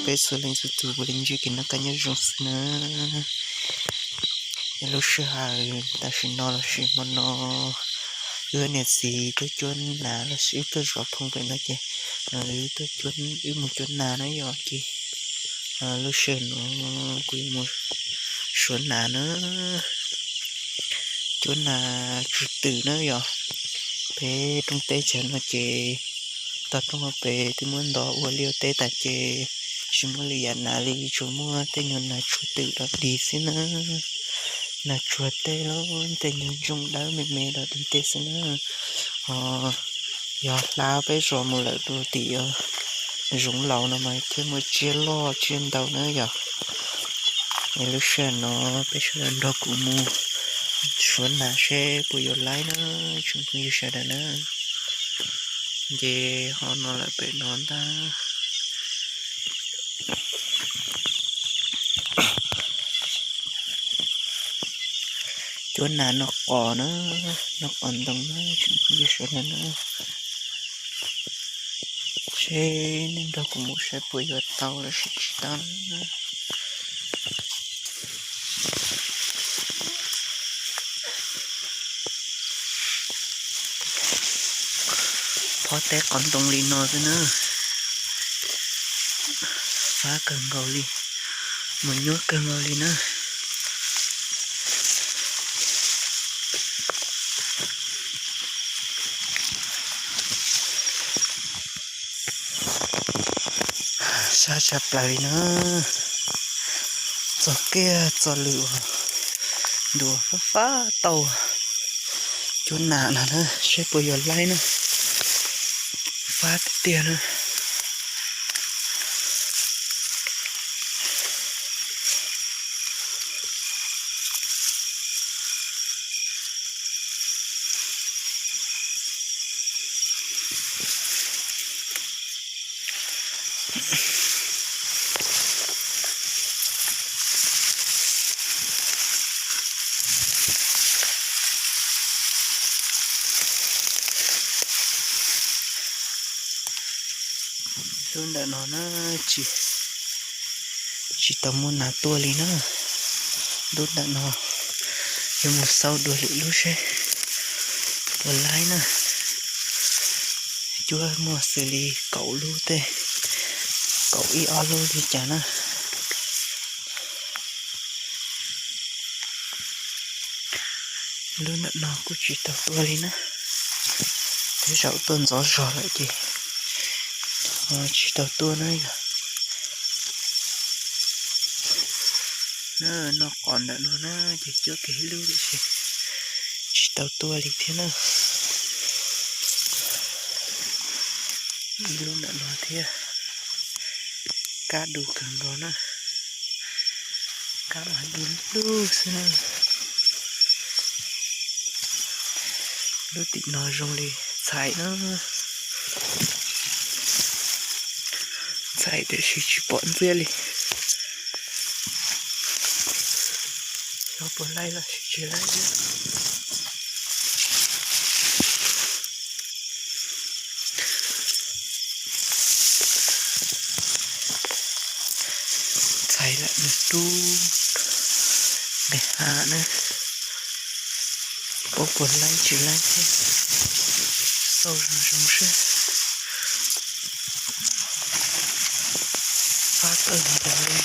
peb txhua leej txhua tus puav leej ntsib kev noj qab nyob zoo xwb na. Es lub sij hawm tam sim no los sis hmo no, wb niam txiv tuaj cuab nas los sis wb tuaj zov phooj pem no ces wb tuaj cuab, wb mus cuab nas na yom. Ces lub sij hawm no kuv yuav mus suav nas na. Cuab nas tshuav twm na yom. Peb rooj teb chaws no ces tog rooj pem twb muab ntov ua liaj ua teb tas ces tsis muaj lwm yam nas li, tsuas muaj tej nyuag nas tshuav twm dog dig xwb na. Nas tshuav tej lub tej nyuag ntsooj dawb me me dog dig tej xwb na. Ho yog hla peb zos mus lawm rau tim zoov laus no mas thiaj muaj tsiaj loj tsiaj ntau na yom. Es lub sij hawm no peb sawv daws nrog kuv mus suav nas seb puas yuav laib na, tsoom phooj ywg sawv daws na. Ces ho no lawm pem no ntag. Cuab nas noj qos na, noj qos ntoo na, tsoom phooj ywg sawv daws na. Seb nej nrog kuv mus saib puas yuav tau los sis tsis tau na. Phob teb qos ntoo li no xwb na. Fab kawg nkaus li, mus nyuaj kawg nkaus li na. Sab tshaj plaws li na. Txog kiag txog lwm uas ntuas fab fab tau cuab nas no na, seb puas yuav laib na. Fab tiag tiag na. Lub ntawm no na, tsis, tsis tau muaj nas tuaj li na. Lub ntawm no yuav mus xauj dua lwm lub seb puas laib na. Cuab muaj xws li kaum lub tej, kaum ib ob lub li cas na. Lub ntawm no kuj tsis tau tuaj li na. Tej zaum tuaj ntxov zog lawm ces tsis tau tuaj na yog. Noj qos ntawm no na ces cuab kiag ib lub tiam sis tsis tau tuaj li thiab na. Ib lub ntawm no thiab. Kab du kawg nkaus na. Kab mas du lug xwb na. Lub tim no zoo li txhais na. Txhais tiam sis tsis pom ntxiab li. Xyov puas laib los sis tsis laib thiab. Txhais lawm nws rub nqes hav na. Paub puas laib tsis laib thiab. Xauj zoo zoo seb. Fab kawg nkaus li.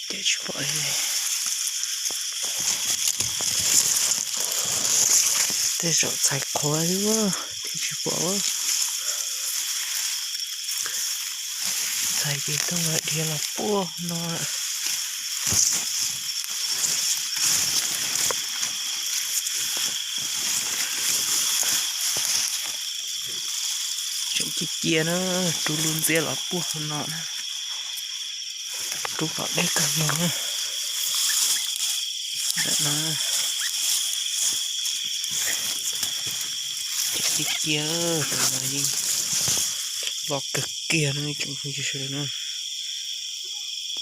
Ces tsis pom li. Tej zaum txhais qhuav xwb thiaj tsis pom. Txhais ces tuaj dhia los puag no lawm. Tseem cia cia na, rub lub ntxiab los puag no na. Rub kom deb kawg no na. Ntawm no ces cia cia, tus no yeej loj kawg kiag no, tseem phooj ywg sawv daws na.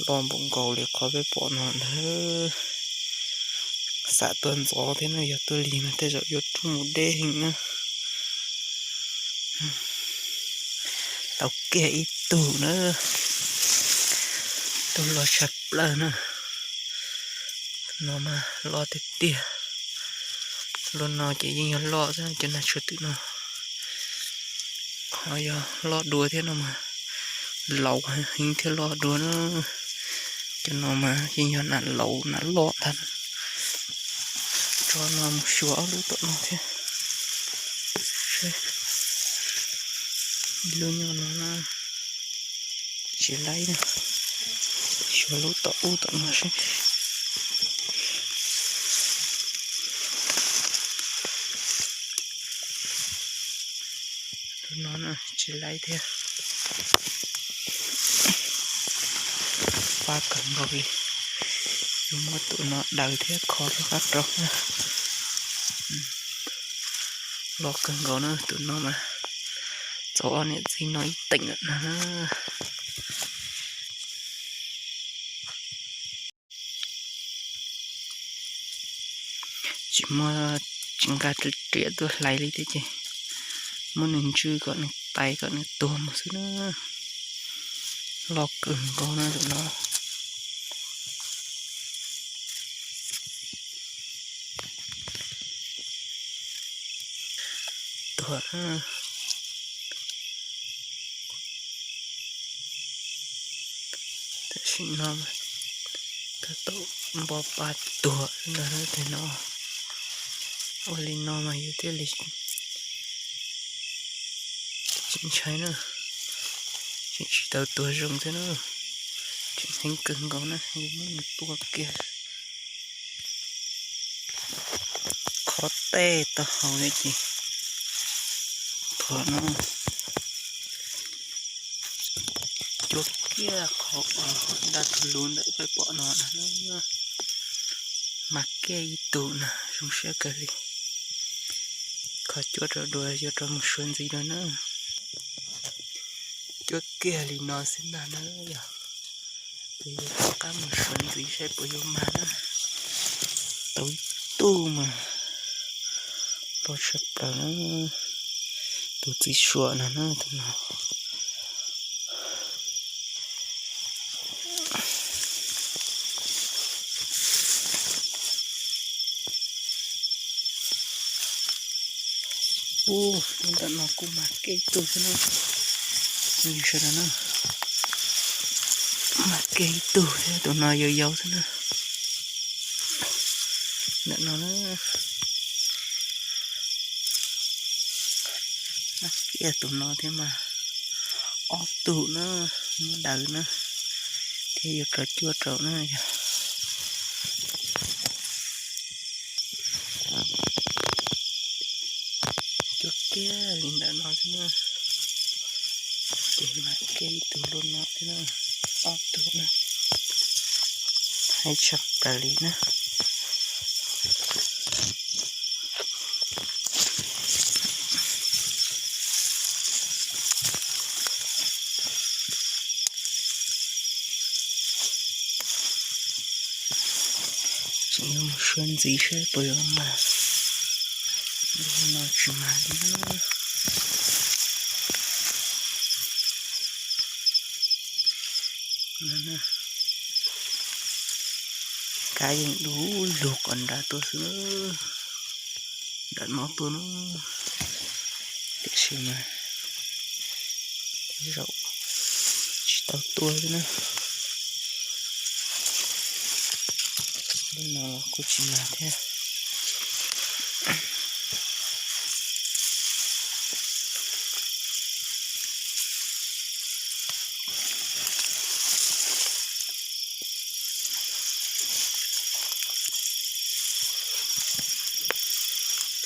Loj npaum nkaus li qhov peb pom no ntag. Xam tuaj ntxov thiab no, yog tuaj lig mas tej zaum yuav rub mus deb heev na. Tau kiag ib tug na, tug loj tshaj plaws na. No mas loj tiag tiag. Lub no ces yeej yog loj xwb, cov nag tshua twm no ho yog loj dua thiab no mas, laus heev thiab loj dua na. Cov no mas yeej yog nas laus nas loj ntag. Tso no mus xyuas ob lub tom no thiab. Lub nyob no na, tsis laib na. Xyuas lub tom ub tom no seb. Tus no tsis laib thiab. Pab kawg nkaus li. Yuav muab tus no daws thiab kho rov qab rau na. Loj kawg nkaus na, tus no mas txaus ob niam txiv no ib teem lawm na. Tsis muaj, tsis nqa riam tuaj hlais li thiab ces muab nws ntswj kom nws tais kom nws tuag mus xwb na. Loj kawg nkaus na tus no. Tuag na. Tam sim no tab tom npo pa tuag ntag na, tej no ua li no mas yus thiaj li tseem ntshai na, tseem tsis tau tuag zoo thiab na, tseem heev kawg nkaus na, yus muab nws tua kiag. Qhov tej tau haus li ces thuam no. Cuab kiag qhov uas nta tus lus ntawm peb pom no na. Mas kiag ib tug na, zoo siab kawg li. Kho cuab rau dua yuav rau mus suav ntxiv rau na. Cuab kiag li no xwb ntag na yog. Ces yuav rov qab mus suav ntxiv saib puas yuav mag na. Tau ib tug mas loj tshaj plaws na. Tus txiv suav no na tus no. Ub, lub ntawm no kuj mag kiag ib tug xwb na. Sawv daws na, mag kiag ib tug thiab, tus no yau yau xwb na. Ntawm no na, mag kiag tus no thiab mas ob tug na, muab daws na, thiab yuav rau cuab rau na yog. Cuab kiag li ntawm no xwb na. Ces mag kiag ib tug loj no thiab na, ob tug na. Haib tshaj plaws li na. Tseem yuav mus suav ntxiv saib puas yuav mag. Lub no tsis mag li na. Kab yeej du lug kom nrad tuaj xwb. Nram no tuaj na, tiam sis mas tej zaum tsis tau tuaj xwb na. Lub no los kuj tsis mag thiab.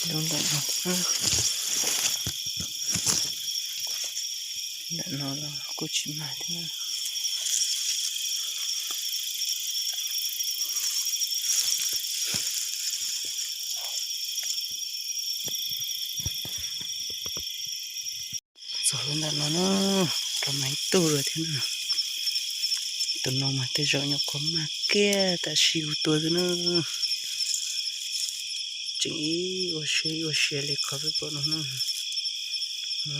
Lub ntawm no, ntawm no los kuj tsis mag thiab. Txog lub ntawm no na, rau mas ib tug lawm thiab na. Tus no mas tej zaum nyuam qhuav mag kiag tam sim kuv tua xwb na. Tseem ib ua siab ib ua siab li qhov peb pom no na.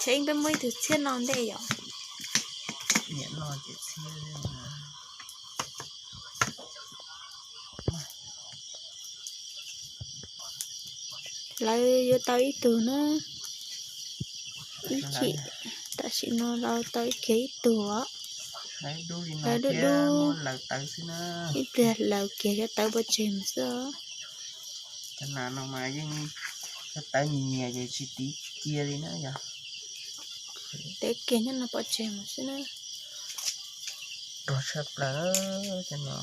Tsam peb muab ib tug txhiab no ntej yom. Lawv yuav tau ib tug na. Ib chim, tam sim no lawv tau ib kiag ib tug os. Lawv dub dub. Ib pliag laws kiag cov tawv pov tseg mus xwb os. Cov nas no mas yeej cov tawv nyias nyias ces tsis tiv cia li na yog. Tev kiag nyob no pov tseg mus xwb na. Rog tshaj plaws cov no.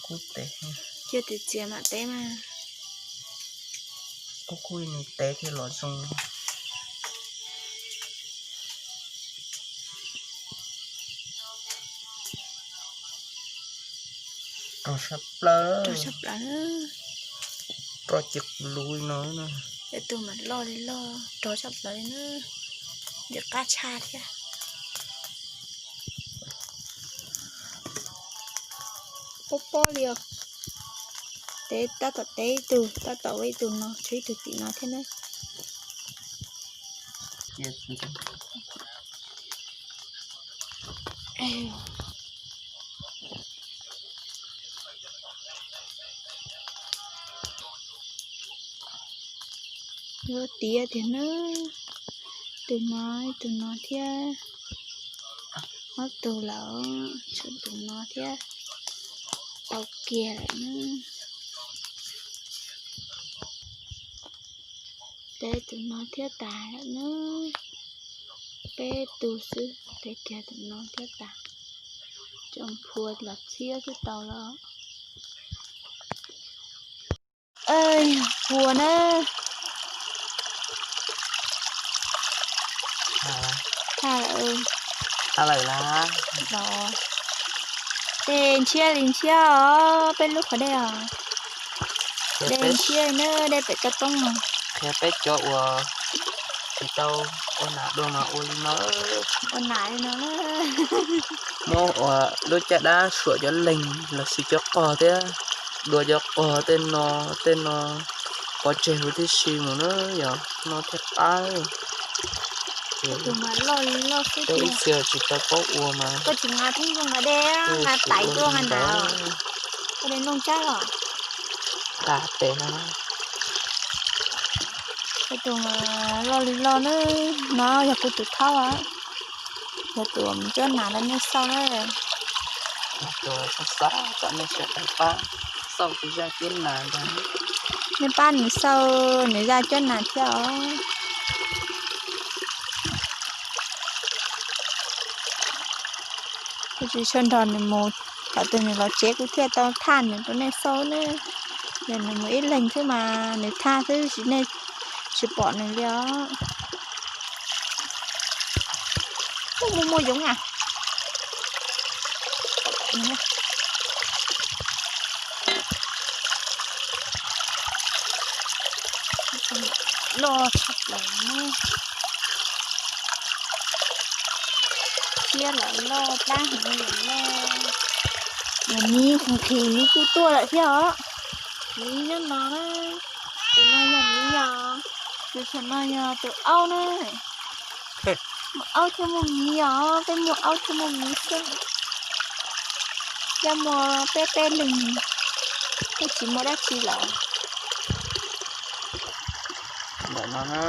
Kub tev. Cia txias txias mam tev mas. Kub kub nws tev thiaj los zoo. Rog tshaj plaws. Rog tshaj plaws. Rog ces kuv lub no na. Tus mas loj li loj, rog tshaj plaws li na. Ntim qab tshaj thiab. Pob pob li os. Tev tab tom tev ib tug, tab tom ua ib tug no, tshuav ib tug tim no thiab na. Yuav tiav tiag na. Tus no, tus no thiab. Ob tug lawm, tshuav tus no thiab. Tau kiag lawm na. Tev tus no thiab tas lawm na. Peb tug xwb, tev kiag tus no thiab tas. Tso phua los txhiab xwb tau los. Phua na. Thaj lawm. Thaj lawm na. Los. Dej ntshiab li ntshiab os, peb lub qhov dej os. Dej ntshiab na, dej pem toj roob. Qhia peb cov uas tsis tau ua nas dua mas ua li no. Ua nas li no. Muab ua lub caj dab suam cov leeg los sis cov qog thiab. Dua cov qog tej no, tej no pov tseg huv tib si mus na, yog no thiaj qab. Tus mas loj li loj xwb. Ib txhia tsis tau paub ua mas. Koj tsis nqa thib zoo nqa dej, nqa tais tuaj nqa nrad. Koj de nplooj tsab los. Nqa tes no. Tus mas loj li loj na, no yog kuv tus thaub. Yog tus mus cuab nas rau nej xauj na. Tus xav kom nej sawv daws pab xauj kuv zaj cuab nas ntag. Nej pab nws xauj nws zaj cuab nas thiab os. Kuv tsis tshua nrog nws mus, thaum twg nws los tsev kuv thiaj tau thaj nws rau nej xauj na. Yog nws mus ib leeg xwb mas nws thaj xwb, nej tsis pom nws li os. Muaj muaj yoov a. Loj tshaj plaws na. Siab los loj, plab heev los loj. Miv nqhis miv kuj tuaj lawm thiab os. Miv nyob no na. Tus no yog miv os. Tus saum no yog tus aub na. Muaj aub thiab muaj miv os, peb muaj aub thiab muaj miv xwb. Thiab muaj peb peb leeg, peb tsis muaj dab tsi lawm. Ntawm no na,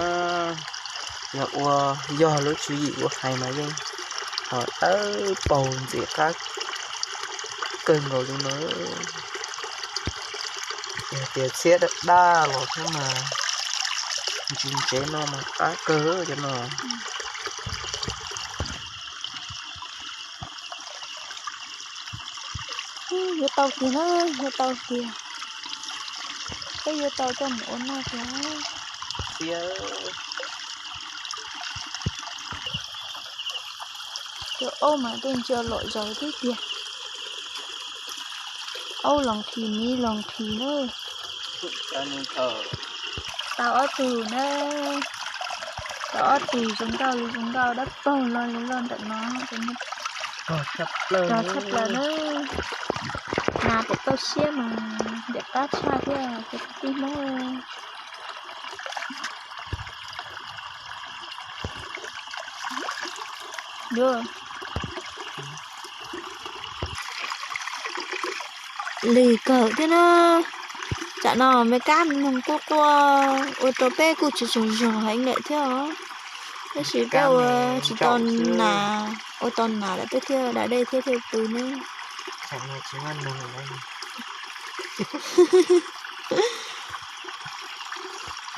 yog ua, yog lub tswv yim ua hais mas yeej ho tawb paug ntxim qab kawg nkaus li no. Yog tias txhiab daj daj los thiab mas ntsis ntsev no mas qab kawg cov no. Yuav tau kiag na, yuav tau kiag. Peb yuav tau coj mus ua noj tiag. Cov aub mas tej ntsia lom zem tib tiag. Aub los nqhis, miv los nqhis na. Tau ob tug na. Tau ob tug zoo nkauj li zoo nkauj, dawb paug loj li loj ntawm no. Rog tshaj plaws na. Nas pem tau siab mas ntiam qab tshaj thiab cov kwv tij Hmoob. Yuav lig kawg thiab na. Tsam no me kab noog quaj quaj ua rau peb kuj tsis tsaug zog heev lawm thiab os. Tab sis peb ua tsis tau nas, ua tau nas lawm peb thiaj da dej thiab thiaj pw ne.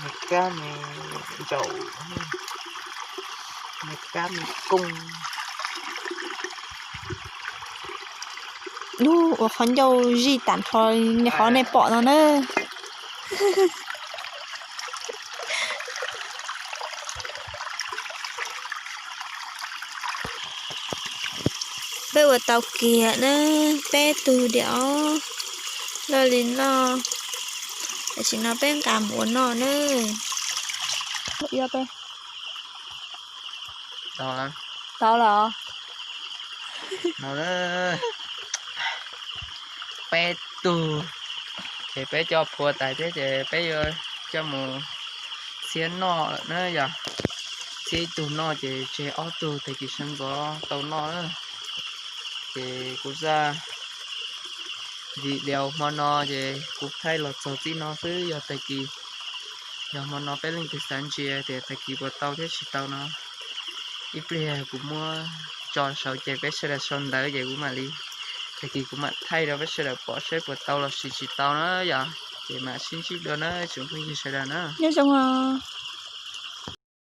Me kab me ntsaum, me kab me kooj. Hnub ua qhov ncauj zij tag nrho li qhov nej pom no na. Peb ua tau kiag na, peb tug diam os, loj li no. Tam sim no peb nqa mus ua noj na. Tau lawm. Peb tug, ces peb coj phua tas thiab ces peb yuav coj mus txhiab noj lawm na yom. Txhiab ib tug noj ces tseg ob tug tag kis sawv ntxov tau noj na. Ces kuv zaj video hmo no ces kuv thaij los txog txij no xwb, yog tag kis, yog hmo no peb leej twg xav ntsia tias tag kis puas tau thiab tsis tau no, ib pliag kuv muab tso saum ces peb sawv daws sau ntawv ces kuv mam li, tag kis kuv mam thaij rau peb sawv daws pom saib puas tau los sis tsis tau na yom. Ces mam sib ntsib dua na tsoom phooj ywg sawv daws na. Nyob zoo os.